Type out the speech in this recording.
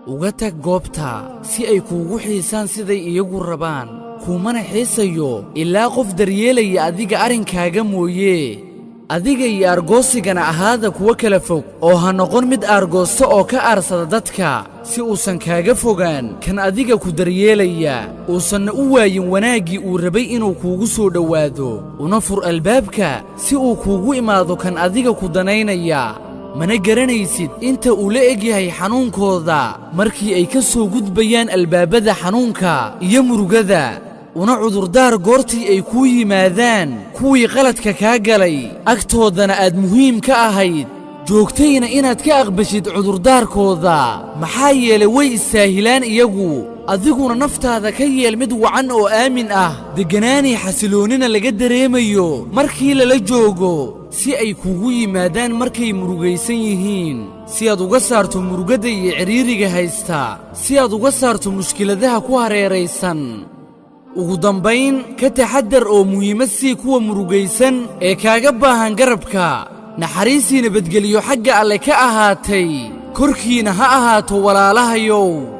Uga tag goobta si ay kuugu xiisaan siday iyagu rabaan, kuumana xiisayo ilaa qof daryeelaya adiga arrinkaaga mooye. Adiga iyo aargoosigana ahaada kuwo kala fog, oo ha noqon mid aargoosto oo ka aarsada dadka, si uusan kaaga fogaan kan adiga ku daryeelaya, uusanna u waayin wanaaggii uu rabay inuu kuugu soo dhowaado. Una fur albaabka si uu kuugu imaado kan adiga ku danaynaya. Mana garanaysid inta uu la eg yahay xanuunkooda markii ay ka soo gudbayaan albaabada xanuunka iyo murugada. Una cudurdaar goortii ay kuu yimaadaan kuwii qaladka kaa galay, agtoodana aad muhiim ka ahayd. Joogtayna inaad ka aqbashid cudurdaarkooda, maxaa yeelay way istaahilaan iyagu. Adiguna naftaada ka yeel mid wacan oo aamin ah, degganaanay xasiloonnina laga dareemayo markii lala joogo, si ay kugu yimaadaan markay murugaysan yihiin, si aad uga saarto murugada iyo cidhiiriga haysta, si aad uga saarto mushkiladaha ku hareeraysan. Ugu dambayn, ka taxaddar oo muhiimad sii kuwa murugaysan ee kaaga baahan garabka. Naxariisii nabadgeliyo xagga Alle ka ahaatay korkiina ha ahaato, walaalahayow.